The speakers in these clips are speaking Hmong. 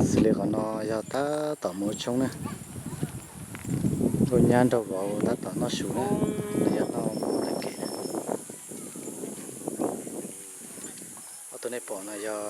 Xws li qhov no yog tab tom mus ua tshoob na, nkauj nyab nraug vauv tab tom noj su na, los yog noj mov ua ke na. Ob tug nej pom no yog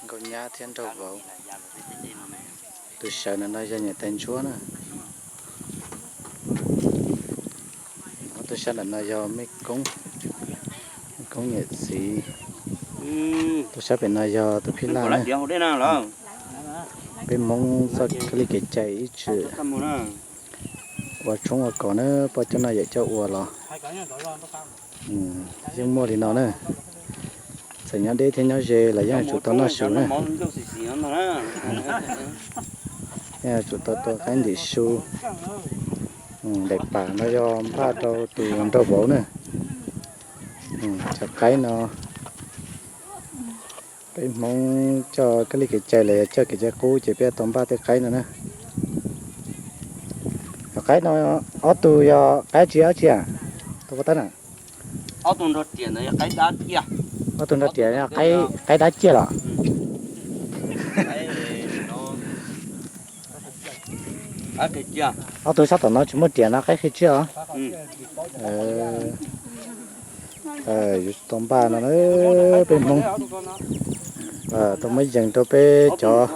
nkauj nyab thiab nraug vauv. Tus sawv ntawm no yog niam tais ntsuab na. Ob tug sab ntawm no yog mej koob, mej koob niam txiv. Tus sab pem no yog tus phij laj na. Peb Hmoob txoj kab li kev cai ib txwm ua tshoob ua kos na, poj coj noj yawm coj ua los yeej muaj li no na. Txawm nyob deb thiab nyob ze los yeej yuav tsum tau noj su na. Yeej yuav tsum tau tua qaib ntim su. Daim pam no yog npaj rau tus nraug vauv na. Cov qaib no peb Hmoob coj kab li kev cai los yog coj kev cai qub ces peb tau npaj tej qaib no na. Cov qaib no ob tug yog qaib tsi dab tsi a? Tus pov tab na. Ob tug nrog riam, qaib dab ciaj los? Ob tug sab tom no tsis muaj riam no qaib qhia tsiaj os. Yuav tau npaj no na, peb Hmoob tau muab yees rau peb cov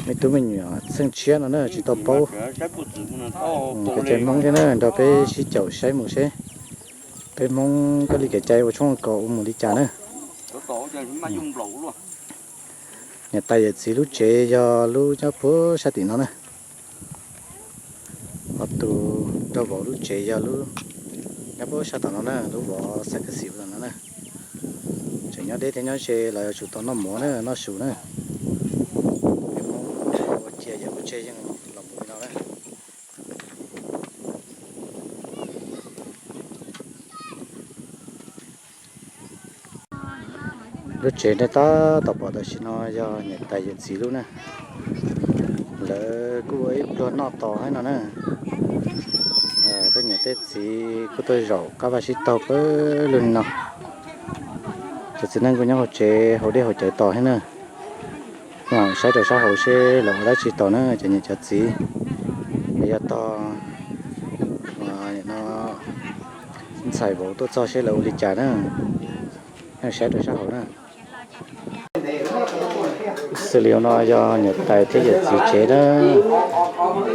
me tub me nyuam txheej tshiab no na tsis tau paub kev cai Hmoob thiab na, nrog peb sib caum saib mus seb peb Hmoob kab li kev cai ua tshoob ua kos ua mus li cas na. Niam tais yawm txiv lub tsev yog lub nyob puag sab tim no na. Ob tug nraug vauv lub tsev yog lub nyob puag sab tom no na, lub vov xav kab xis tom no na. Tseem nyob deb thiab nyob ze los yuav tsum tau noj mov na, noj su na. Peb Hmoob ua cia yawm ua tseg yeej los mus li no na. Lub tsev nej tab tom pom tam sim no yog niam tais yawm txiv lub na. Lawv kuj ua ib pluag noj tos thiab no na. Tej niam tej txiv kuj tuaj zaum qab vaj sib taug pawg lug li no. Cov txiv neej kuj nyob hauv tsev haus dej haus cawv tos thiab na. Saib rau sab hauv seb lawv ua dab tsi tos na, cov niam cov txiv. Los yog tos ntxhais vauv tuaj txog seb lawv ua li cas na. Saib rau sab hauv na. Xws li no yog niam tais thiab yawm txiv tsev na.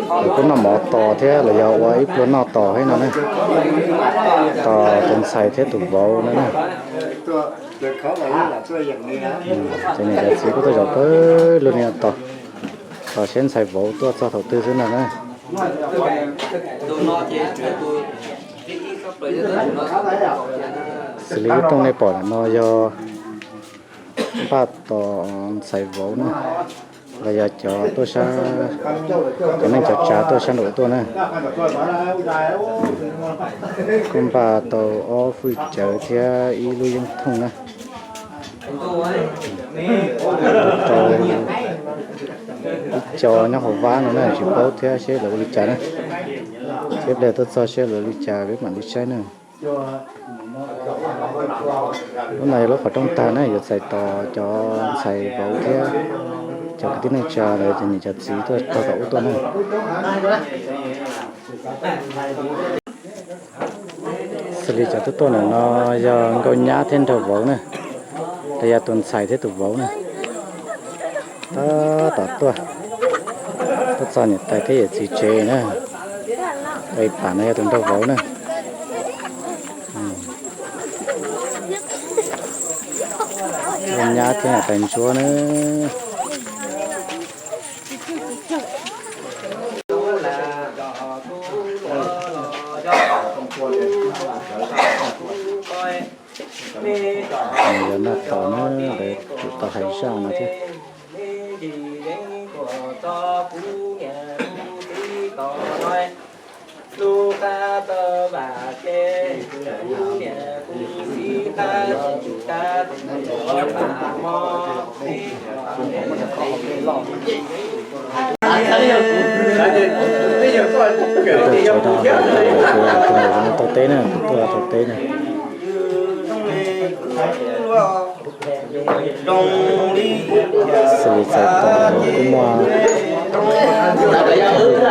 Lawv kuj noj mov tos thiab los yog ua ib pluag noj tos thiab no na. Tos tus ntxhais thiab tus vauv no na. Ces niam cov txiv kuj tuaj zaum pawg lug li no tos, tos seb ntxhais vauv tuaj txog thaum twg xwb no na. Xws li lub rooj nej pom ntawm no yog npaj tos ntxhais vauv na, los yog cov tuaj sab, cov neej cov tsav tuaj sab nraud tuaj na. Kuj npaj tau ob fwj cawv thiab ib lub yeeb thooj na. Rau ib co nyob hauv vab no na, tsis paub thiab seb lawv ua li cas na. Seb pliag tuaj txog seb lawv ua li cas peb mam li saib na. Lub no yog lub qhov rooj tag na, yuav txais tos cov ntxhais vauv thiab cov kwv tij neej tsa los yog cov niam cov txiv tuaj txog tom ub tuaj na. Xws li cov tuaj tuaj ntawm no yog nkauj nyab thiab nraug vauv na, los yog tus ntxhais thiab tus vauv na. Tab tom tuaj, tuaj txog niam tais thiab yawm txiv tsev na. Ib pam no yog tus nraug vauv na. Nkauj nyab thiab niam tais ntsuab na. Yog noj tos na, lawv tsum tau hais zaj no thiab. Tau teb na, tuaj tau teb na. Xws li txais tos kuj muaj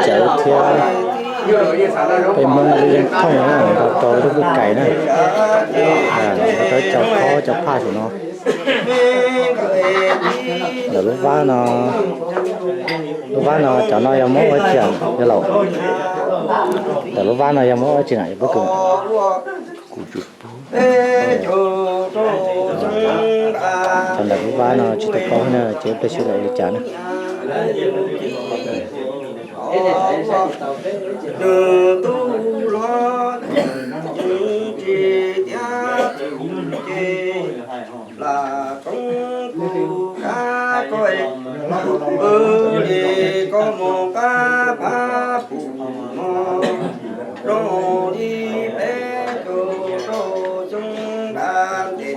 cawv thiab peb Hmoob lub yeeb thooj na, nrog rau lub kwj kais na, nrog rau cov khob cov phaj saum no. Ntawm lub vab no, lub vab no cov no yog muab ua tsi yog laus? Ntawm lub vab no yog muab ua tsi na yog pob kws? Cov ntawm lub vab no tsis tau paub na, ces ib pliag seb lawv ua li cas na. Nws tub hlob tsis tiav txuj ci, lam toob kuv kab ko, wb li koj mus qab phab pum no, rau li peb caug rau xyoo dab ntej.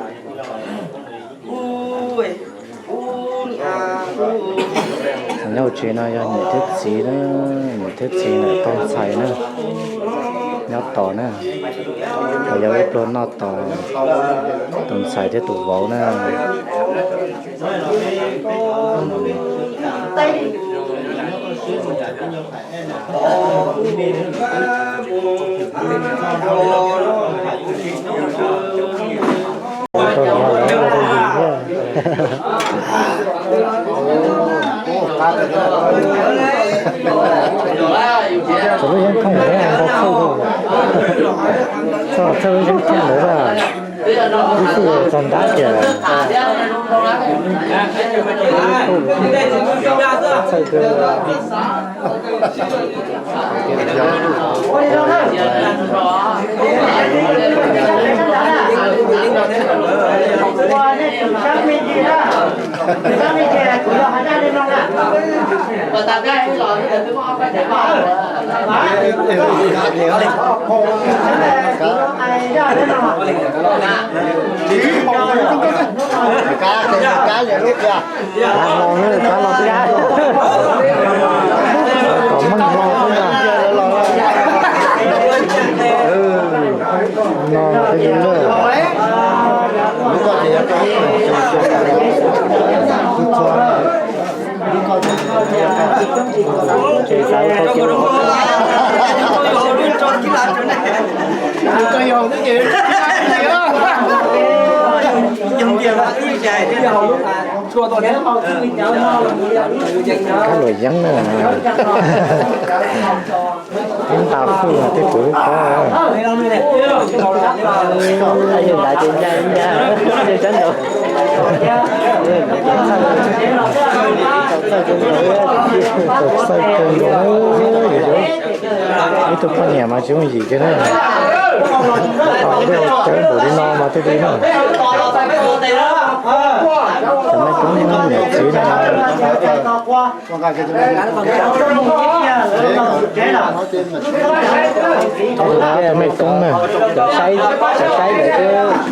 Nyob hauv tsev no yog niam thiab txiv na, niam thiab txiv ntawm tus ntxhais na, nyob tos na, los yog ib pluag noj tos tus ntxhais thiab tus vauv na. Txawm lub yeeb thooj ntawd txawj, txawj lub yeeb thooj ntawd a, ib txwm txog ntab tias txawj kawg. Kab los, kab los, kab los, kom meej los xwb na. No los tej lub lawm. Kab luam yeeb na. Ib nta hwj tej tus lub kob. Txaij kawg nkaus, ib tug poj niam mas tsis yooj yim kiag na. Cawv npaum li no mas thiaj li na. Cov me tub niam txiv no. Tus me tub na, cov saib, cov saib ntawd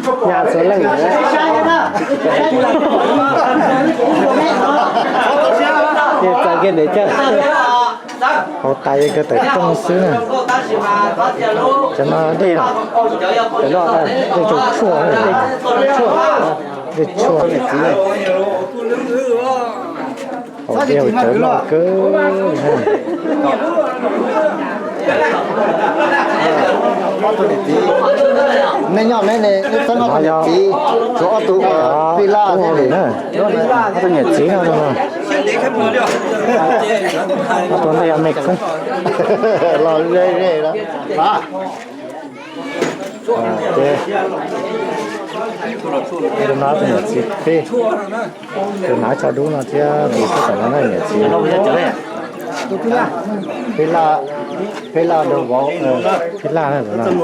twb nyaj txhua leej. Ces txawm kiag ntawd cawg, hauv tais yeej kawg tawm rooj xwb na. Cov no dej, dej tshuaj, dej tshuaj. Hauv dej hauv cawv loj kawg. Nej nyob ne, nej txeeb ob tug niam txiv, tshuav ob tug Pij Laj thiab na. Ob tug niam txiv no, ob tug no yog me koob. Los ze ze lawm. Tus no tus niam txiv peb, tus hnav tsho dub no thiab tus sab tom no niam txiv. Phij Laj, Phij Laj nraug vauv, Phij Laj na tus no. Tus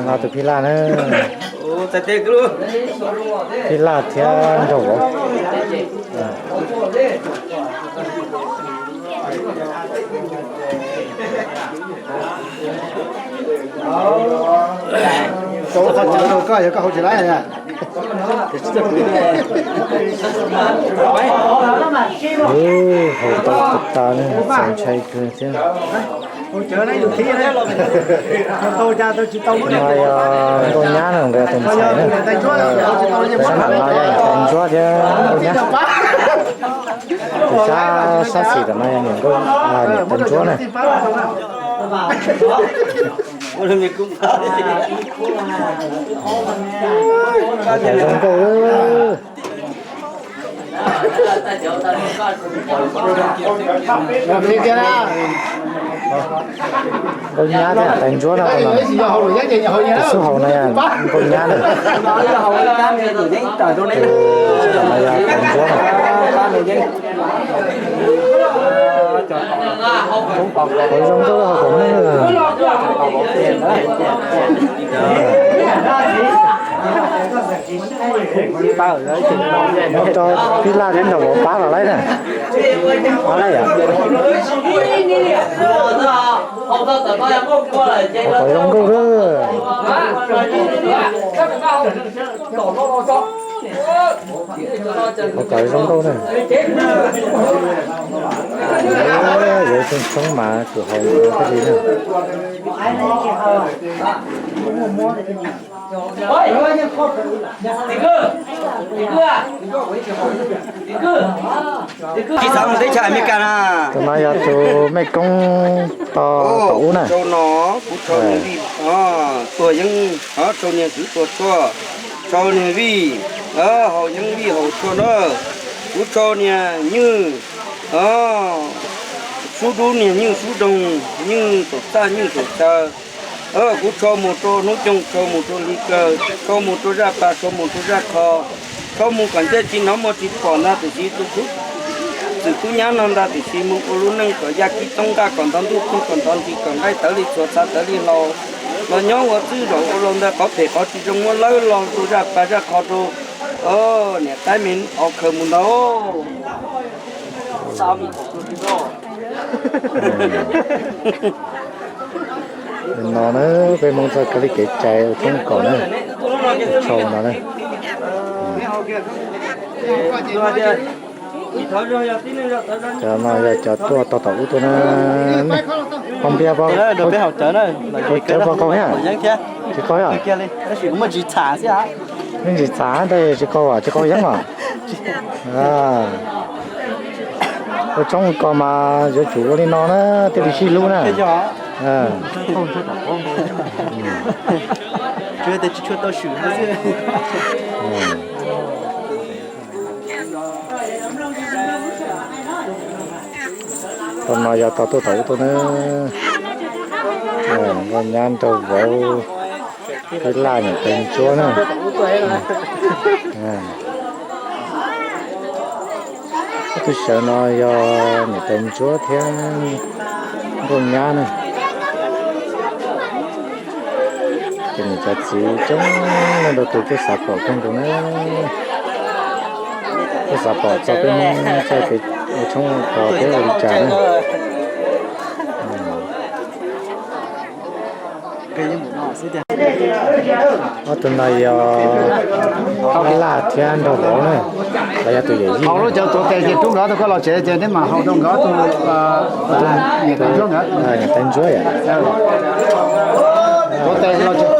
no tus Phij Laj na. Phij Laj thiab nraug vauv. Haus tau tas tas ne, txaus ntshai kawg thiab. No yog Nkauj Nyab na, nkawd tus ntxhais na. Sab nram no yog Niam Tais Ntsuab thiab Nkauj Nyab. Tus sab, sab xis tom no yog niam Nkauj, Niam Tais Ntsuab na. Zoo nkauj. Nkauj Nyab thiab Tais Ntsuab no, tus xub hauv no yog Nkauj Nyab na. Tais Ntsuab na. Qhov zoo nkauj hauv kom muaj. Muab rau tij laj thiab nraug vauv pab los laib na. Qhov zoo nkauj na. Qhov zoo nkauj na. Yuav tshoob tshoob mas kwv haus thiaj li na. Tus no yog tus mej koob to tom ub na. Rau no kuv rau niag vij tuag yeeb, rau niag kwv tuag tshuaj, rau niag vij haus yeeb vij haus tshuaj na. Kuv rau niag nywj, sub dub niag nywj sub doog, nywj saum txaj nywj saum chaw. Kuv rho mus rau hnub cooj, rho mus rau hli kaw, rho mus rau zaj pas, rho mus rau zaj qho, rho mus kom ntsej tsis hnov muag tsis pom ntag, tiam sis tus tub txwm tub nyab no ntag, tiam sis mus ua lub neej kom yaj kib toob nqaj, kom ntov ntuj phooj, kom ntov ntsis, kom nqaij tawv li txhuas, txha tawv li hlau, los nyob ua txwj zaum ua laus ntawm qhov phem qhov tsis zoo, muab lawb los rau zaj pas zaj qho rau niam qaib me os khaws mus ntag. No na, peb Hmoob txoj kab li kev cai ua tshoob kaum na, tshau no na. Cov no yog cov tuaj tog tom ub tuaj na. Pog Npiab, peb haus cawv na, cawv pog qaug thiab? Tsis qaug thiab? Yeej tsis txhav, tab sis tsis qaug, tsis qaug yeeb os. Ua tshoob ko mas yuav tsum ua li no na, thiaj li sib hlub na. Tus no yog tog tuaj tom ub tuaj na. Nkauj Nyab nraug vauv, tij laj niam tais ntsuab na. Ob tug sawv no yog niam tais ntsuab thiab nkauj nyab na. Ces niam cov txiv coob leej ntau tus kuj xav pom kawg nkaus na. Kuj xav pom txog peb Hmoob txoj kev ua tshoob ua kos peb ua li cas na. Ob tug no yog Laj thiab nraug vauv na, los yog tus yawm yij. Haus lub cawv tuav tes ces rub nkawd ob tug koj los tsev ces neb mam haus rau nkawd ob tug, niam tais ntsuab nkawd. Niam tais ntsuab yom. Tuav tes los tsev.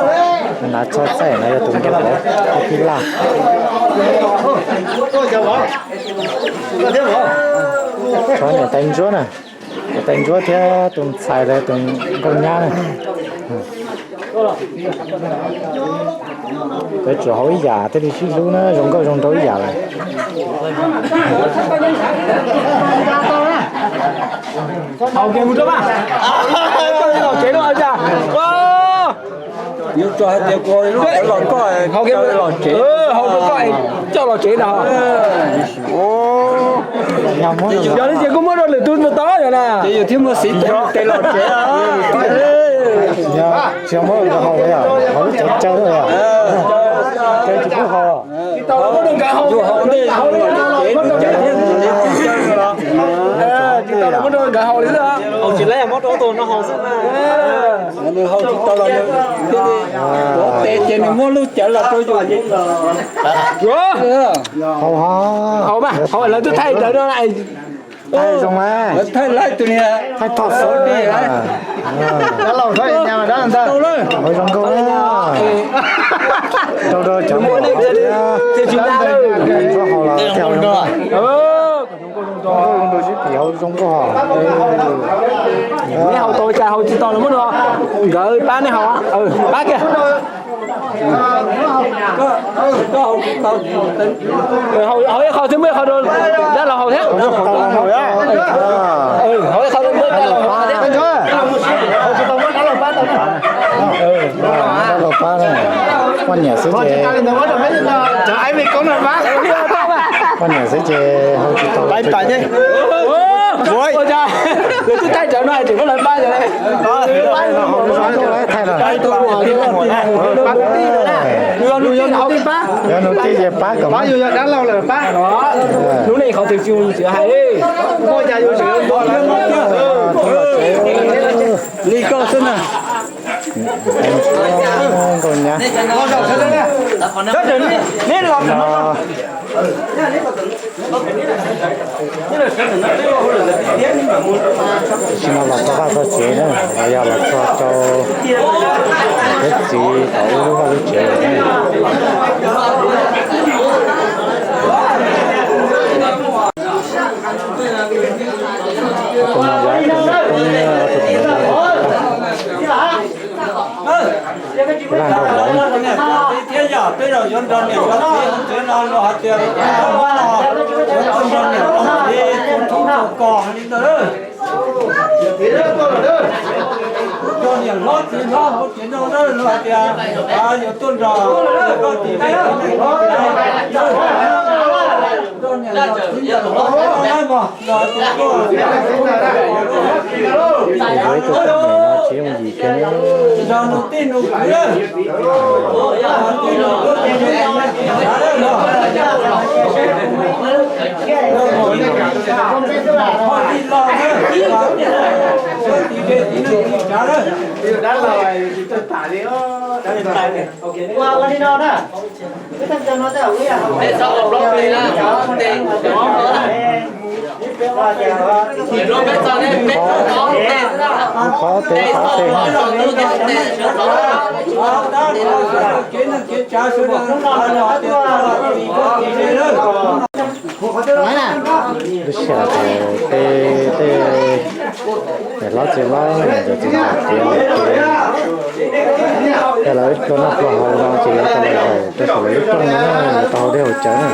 Nav txog txaij no yog tus nraug vauv thiab tij Laj. Tshuav niam tais ntsuab na. Niam tais ntsuab thiab tus ntxhais los tus nkauj nyab na. Peb tsuas haus ib yam thiaj li sib hlub na, zoo nkauj zoo nraug ib yam lawm. Haus kiag mus rau mas. Koj los tsev no cas. Yus tsuas hais tias kuv haus li lub cawv los koj, haus kiag los tsev, haus rau koj coj los tsev no. Yog li ces kuj muab rau lwm tus tau yog na. Ces yus thiaj muaj xiv cawv tes los tsev. Tsis muab rau haus li, haus lub cawv caw, caw tsis pub haus. Tsis tau los muab rau nkawd haus, yus haus ntej los tsev, tsis tau los muab rau nkawd haus li xwb. Haus tsis laib muab rau tus no haus xwb. Nws haus tsis tau los nws thiaj li tuav tes ces nws muab lub cawv los rau yus. Haus, haus mas, haus lawv twb thaij rawv no. Thaij zoo na. Thaij laib tus niag. Thaij tog xov. Dab laug thaij nyab mas dab ntag. Ua zoo nkauj na. Rau rau cov muam hauv los thiaj zoo nkauj. Zoo nkauj zoo nkauj. Neb haus tau cas haus tsis tau los muab rau nkawd pab neb haus, pab kiag. Haus ib qho thiab muab ib qho rau dab laug haus thiab. Haus ib qho rau dab laug haus thiab. Poj niam xwb ces, poj niam xwb ces haus tsis tau. Lawv twb thaij rawv no tseem muab lawv pab. Yog nus tij ces pab kom, yog dab laug lawm pab. Hnub no qhov twg tsis hais. Li koj xwb na. Nkauj nyab. Tam sim no los txog vaj txog tsev na, los yog los txog rau niam thiab txiv tau ua lub vaj lub tsev lawm na. Tus no yog tus niam pog, tus niam pog, tus niam pog. Peb laj nrog vauv. Thiab yog peb los yuav nrog niam nrog txiv hauv tsev no los hais tias yuav tuaj nrog niam nrog txiv tua thoob tua kos li ntawd. Nrog niam hlob txiv hlob hauv tsev no los hais tias yuav tuaj nrog koj txiv, nrog niam nrog txiv ntawm hlob txiv hlob mog. Yuav ib tug poj niam no tsis yooj yim kiag. Qhov tes qhov tes. Lub sij hawm tej niam hlob txiv hlob, niam ntxawm txiv ntxawm tiav lawm ces, yog lawv pluag noj pluag haus no ces yuav tau los zaum rau saum lawv lub rooj no na, yuav tau haus dej haus cawv na.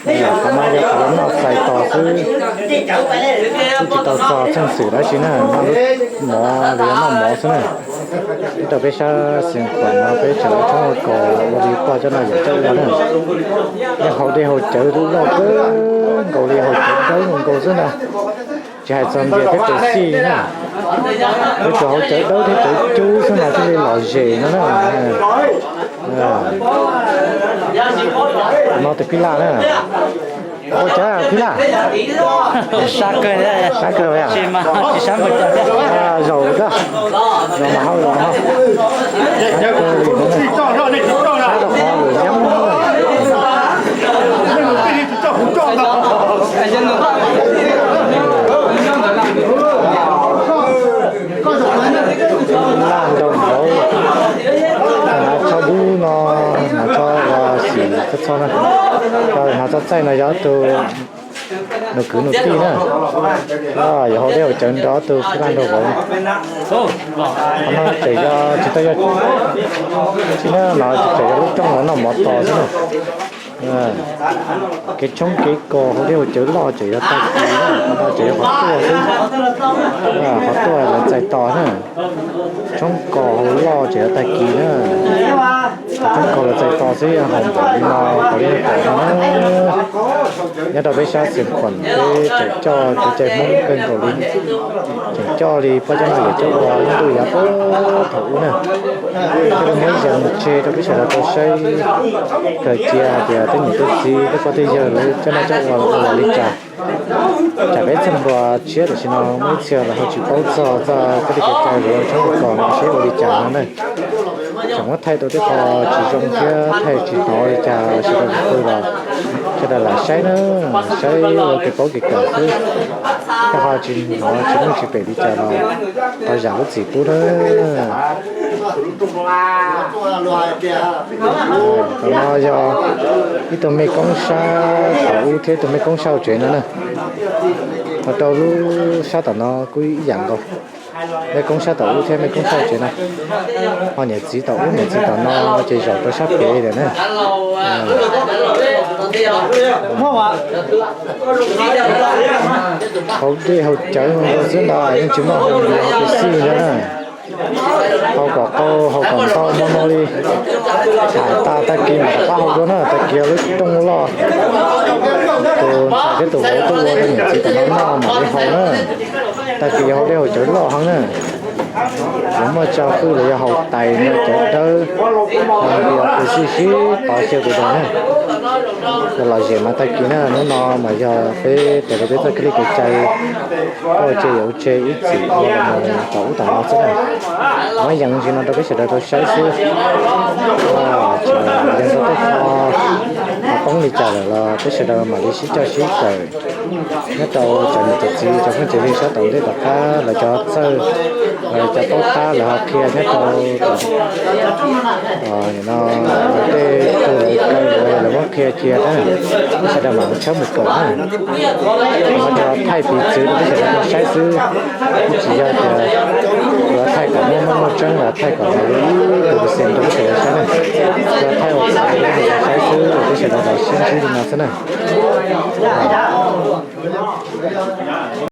Qhov no yog qhov lawv noj txais tos xwb, twb tsis tau txog txheej xwm dab tsi na, noj lub mov los yog noj mov xwb na. Nyob rau peb sab Xeev Khuam no peb tseem ua tshoob ua kos ua li poj coj noj yawm coj ua na. Yeej haus dej haus cawv loj kawg nkaus li, haus cawv dawb nkaus xwb na. Tsis hais txog npias thiab tus xij na, peb tsuas haus cawv dawb thiab cawv cub xwb mas thiaj li lom zem no na. No tus phij laj na. Ua cas phij laj? Sab kawg, sab kawg, tsis sab npaum cas thiab. Zaum kawg, zaum mas hau zaum hau. Sab kawg li, sab rau qhov lwm yeeb. Laj nrog vauv, hnav tsho dub no, hnav tsho uas xim txho txho na, hnav tsho txaij no yog tus nus kwv nus tij na. Yuav haus dej haus cawv nrog tus phij laj nrog vauv. Qhov no tseem yog tsis tau yog tsis na, no tseem yog lub rooj los noj mov tos xwb na. Kev tshoob kev kos haus dej haus cawv loj tseem yog tag kis na, qhov no tseem yog qhov tuaj xwb. Qhov tuaj lawv txais tos na. Tshoob kos haus loj tseem yog tag kis na. Tshoob kos lawv txais tos xwb, haus npaum li no, haus li no tawm no na. Nyob rau peb sab Xeev Khuam peb tseem coj kev cai Hmoob kawg nkaus li. Tseem coj li poj coj noj yawm coj ua lub ntuj yav puag thaum ub na. Thiaj li muab ib zaj mus tseg rau peb sawv daws tau saib kawm cia hais tias tej niam tej txiv tej pog tej yawg lawv coj noj coj ua ua li cas. Tsam peb txheej hluas tshiab tam sim no muaj ib txhia lawv ho tsis paub txog txoj kev cai tshoob kos no seb ua li cas no na. Tseem muab thaij tau tej qho tsis zoo thiab thaij tsis hnov li cas sawv daws qw los sawv daws lam saib na, saib ua kev paub kev kawm xwb. Tej qho tsis hnov tsis meej tsis pem li cas los thov zam lub txim pub na. Tam no yog ib tug me koob sab tom ub thiab ib tug me koob sab hauv tsev no na. Ho rau lub sab tom no kuj ib yam nkaus, me koob sab tom ub thiab me koob sab hauv tsev no. Ho niam txiv tom ub niam txiv tom no ces zaum rau sab pem lawm na. Hauv dej hauv cawv xwb ntag, yeej tsis muaj hau npias hau tus xij ntag na. Hau kom qau hau kom ntau no no li. Tham tas tag kis mam rov qab hau dua na, tag kis yog lub rooj loj, tus ntxhais thiab tus vauv tuaj ua rau niam txiv tom no noj mam li hau na. Tag kis yog hau dej hau cawv loj heev na. Yuav muaj tso hwj los yog hau tais no cov dawb, hau npias tus xij sib tov xyaw tus ntawd na. Yog lom zem mas tag kis na, hnub no mas yog peb raws li peb txoj kev li kev cai, ua tse yuav ua tse ib txwm ua tom ub tom no xwb na. Muab yees ntsis no rau peb sawv daws tau saib xwb. Tseem yees rau tej qho poob li cas lawm los peb sawv daws mam li sib coj sib kawm. Nyob rau cov niam cov txiv cov phooj cov ywg sab tom ntej tom qab lawv cov txawj, cov paub tab lawv ho qhia nyob rau no, tej tug lawv kaw lawv muab qhia cia na, sawv daws mam li tshawb mus kawm na. Muab cov thaij piv txwv rau peb sawv daws tau saib xwb, tsis yog tias yuav thaij kom muaj muaj muaj tseeb los thaij kom ib tus percent rau peb sawv daws saib na. Yuav thaij ua txhav rau peb sawv daws saib xwb, peb sawv daws los sib ntsib li no xwb na.